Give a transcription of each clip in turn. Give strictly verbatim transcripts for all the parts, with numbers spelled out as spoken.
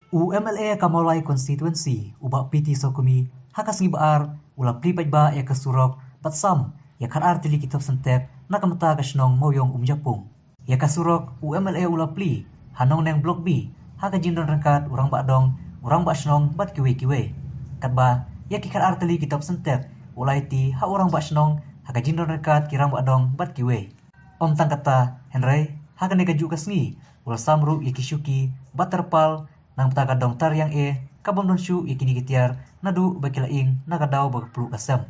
U M L A ka Mawlai Constituency, u Bah P T Sawkmie, ha ka sngi Ba-ar, u la plie paidbah ïa ka surok, bad sam ïa khatar tylli ki top syntek na ka bynta ka shnong Mawiong Umjapung. Ïa ka surok, u M L A u la plie ha Nongneng Block B, ha ka jingdon ryngkat u Rangbah Dong, u Rangbah Shnong bad kiwei kiwei. Katba ïa ki khatar tylli ki top syntek u la aiti ha u Rangbah Shnong, ha ka jingdon ryngkat ki Rangbah Dong bad kiwei. Ym tang kata, hynrei ha kane kajuh ka sngi u la sam ruh ïa ki shuki bad terpal, na ka bynta ka dong Tariang A, ka bym don shuh ïa kine ki tiar naduh ba ki la ing na ka daw ba ka pluh ka sem.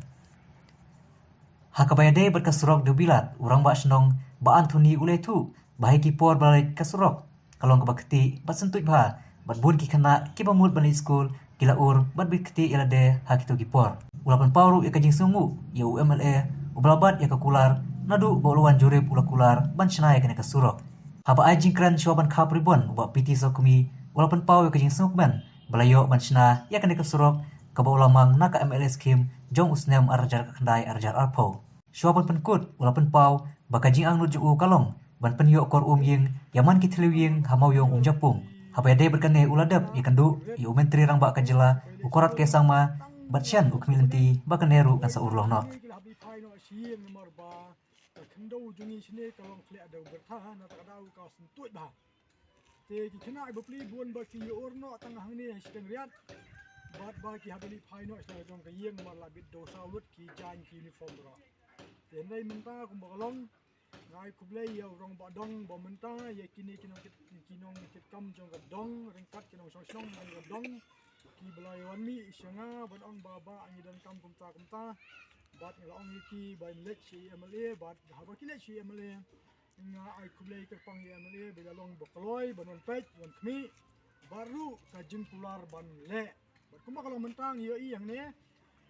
Ha kaba ïadei bad ka surok Dewbilat, u Rangbah Shnong Bah Anthony u la ïathuh ba ha ki por ba la leit ka surok ka long kaba ktieh bad syntuid bha, bad bun ki khynnah kiba mut ban leit skul ki la ur bad bit ktieh ïa lade ha kito ki por. U la pynpaw ruh ïa ka jingsngewnguh ïa u M L A uba la bat ïa ka kular, naduh ba u la wan jurip u la kular ban shna ïa kane ka surok. Haba ai jingkren shuwa ban khap ribbon, u Bah P T Sawkmie u la pynpaw ïa ka jingsngewkmen ba la ïoh ban shna ïa kane ka surok, kaba u la mang na ka M L A scheme jong u snem ar hajar khyndai ar hajar arphew. Shuwa ban pynkut, u la pynpaw ba ka jingangnud jong u ka long ban pynïoh kor um ïing ïa man ki thliew ïing ha Mawiong Umjapung. Haba ïadei bad kane, u la dep ïakynduh ïa u Myntri Rangbah ka jylla, u Conrad K Sangma, bad shen u khmih lynti ba kane ruh kan sa urlong noh. Ka khyndew jong ngi shane ka long khleh da u byrtha, na kata ka daw ka syntuid bha. Te ki khynnah ba plie bun ba ki ïa ur noh tang hangne ha Shiteng Riat, bad ba ki hap ban leit phai noh sha jong ka ïing namar la bit doh saw lut ki jaiñ ki uniform baroh. Te hynrei mynta kumba ka long, nga ai khublei ïa u Rangbah Dong ba mynta ïa kine ki nongkit, ki nongkitkam jong ka dong, ryngkat ki nongshong shnong jong ka dong, kiba la ïa wan mih sha nga ban ong ba, ba ngi donkam kumta kumta. Bad nga la ong ïa ki ban leit sha i M L A, bad haba ki leit sha i M L A, nga ai khublei kyrpang ïa i M L A ba i la long ba kloi ban wan peit, wan khmih, bad ruh ka jingkular ban leh. Bad kumba ka long mynta ngi ïohi hangne,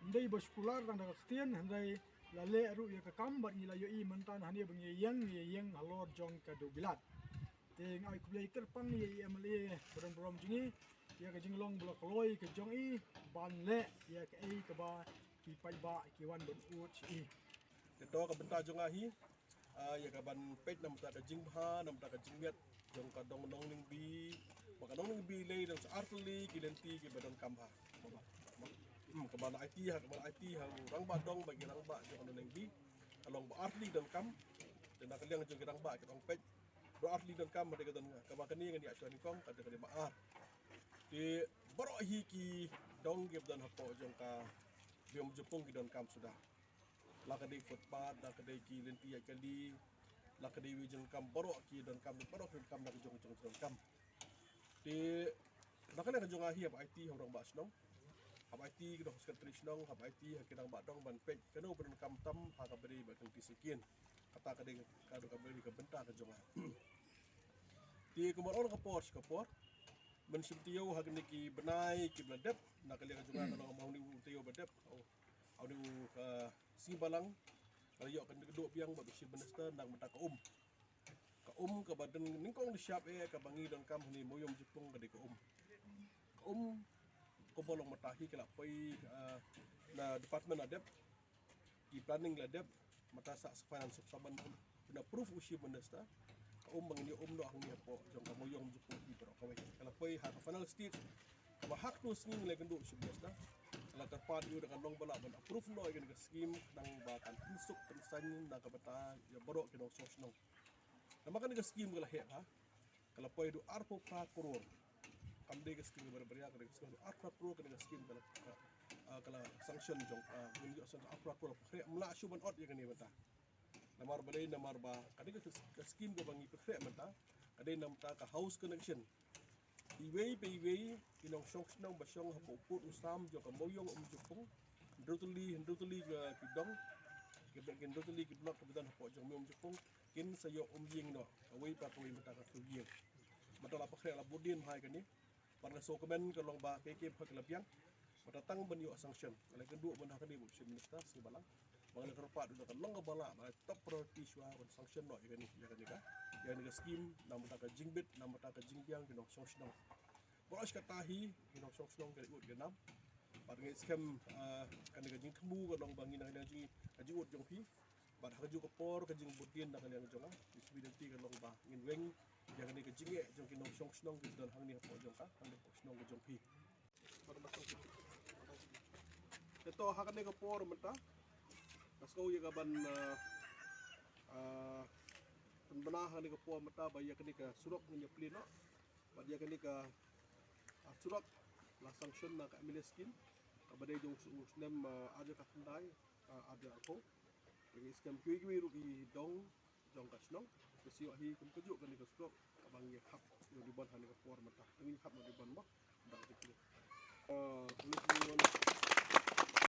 ym dei ba shu kular tang da ka ktien, hynrei la leh ruh ïa ka kam, bad ngi la ïohi mynta hangne ba ngi ïeng, ngi ïeng halor jong ka Dewbilat. Te nga ai khublei kyrpang ïa i M L A ba don burom jong ngi ïa ka jinglong ba la kloi ka jong i ban leh ïa kaei kaba ki paidbah ki wan ban ud sha i. Te to ka bynta jong nga hi, ah, ïa ka ban peit na bynta ka jingbha, na bynta ka jingmiat jong ka dong Nongneng B, ba ka Nongneng B lei dang sha ar tylli ki lynti kiba donkam bha. Hmm, kaba la aiti ha, kaba la aiti ha u Rangbah Dong bad ki rangbah jong ka Nongneng B, ka long ba ar tylli donkam. Te na ka liang jong ki rangbah ki dang peit, ba ar tylli donkam, hynrei ka don kaba kane ngan ïa shuwa nyngkong, ka dei, ka dei ba ar. Te baroh hi ki dong kiba don hapoh jong ka Mawiong Umjapung ki donkam suda. La ka dei footpath, la ka dei ki lynti ïaid kali, la ka dei wei jingdonkam, baroh ki donkam, baroh ki donkam, la ka jong jong jingdonkam. Te na ka liang ka jong nga hi, hap aiti ha u Rangbah Shnong, hap aiti ki dong Secretary Shnong, hap aiti ha ki Rangbah Dong ban peit kano ba donkam tam ha kaba dei bad ka lynti syngkien. Kata ka dei ka, ka dei kaba dei ka bynta ka jong nga. Te kumba ong ka por sha ka por, men shim taïew ha kine ki bnai kiba la dep, na ka liang ka jong nga ka long ma une u taïew ba dep, oh, ha une u, ah, Sngi Balang, ka la ïoh ka kynduh biang bad u Chief Minister na ka bynta ka um. Ka um kaba dang nyngkong da shyiap eh kaba ngi donkam hangne Mawiong Umjapung ka dei ka um. Ka um, kumba long mynta hi ka la poi, ah, na department la dep, ki planning la dep, mynta sa, sa finance sa ban pyn approve u Chief Minister. Ka um ba ngin ïa um noh hangne hapoh jong ka Mawiong Umjapung hi baroh kawei. Ka la poi ha ka final stage, kaba ha katu ka sngi ngi la ïakynduh u Chief Minister. Ka la kyrpad ïa u da ka long ba lah ban approve noh ïa kane ka scheme, khnang ba kan pynsuk pynsaiñ na ka bynta ïa baroh ki nongshong shnong. Namar kane ka scheme ka la heh bha, ka la poi haduh arphew phra klur. Kam dei ka scheme kaba dei ba ria, ka dei ka scheme haduh arphew phra klur, kane ka scheme ka la, ka, ah, ka la sanction jong, ah, ngin ïoh sanction arphew phra klur. Khreh, ym lah shuh ban ot ïa kane mynta. Namar balei, namar ba kane ka, ka scheme kaba ngi pynkhreh mynta ka dei na bynta ka house connection. Iwei pa iwei i nongshong shnong ba shong hapoh u pud u sam jong ka Mawiong Umjapung, hynriew tylli, hynriew tylli ki, ki dong, ki, ki hynriew tylli ki block kiba don hapoh jong Mawiong Umjapung, kin sa ïoh um ïing noh kawei pa kawei mynta ka thliew ïing. Mynta la pynkhreh, la bud dien bha ïa kane. Bad nga sngewkmen ka long ba kaei kaei baroh ki la biang. Mynta tang ban ïoh sanction. Nga la ïakynduh mynta ha kane bad u Chief Minister Sngi Balang, ba nga la kyrpad u da ka long kaba lah, ba top priority shuwa ban sanction noh ïa kane, ïa kane ka, ïa kane ka scheme, na bynta ka jingbit, na bynta ka jingbiang ki nongshong shnong. Baroh shi katta hi ki nongshong shnong ki la ïoh ïa ka nam. Bad nga ngeit skhem, ah, kane ka jingthmu ka long ba ngin, na ka liang jong ka jingud jong phi, bad ha kajuh ka por ka jingbud dien na ka liang jong nga, ka jingsheptieng ka long ba ngin weng ïa kane ka jingeh jong ki nongshong shnong ki don hangne hapoh jong ka, hangne hapoh shnong ka jong phi. Te to ha kane ka por mynta nga sngew ïa ka ban, ah, ah, pynbna ha kane ka por mynta ba ïa kane ka surok ngin ïa plie noh. Bad ïa kane ka, ah, surok la sanction na ka M L A scheme kaba dei jong u snem, ah, ar hajar khatkhyndai, ah, ar hajar arphew. Ïa ka scheme kiwei kiwei ruh ki dong jong ka shnong. Ka shu hi kum ka juk kane ka surok kaba ngi ïa khap ïa u ribbon ha kane ka por mynta. Ngi ïa khap ïa u ribbon mo. Dang dikli. Ah, kane ki wan.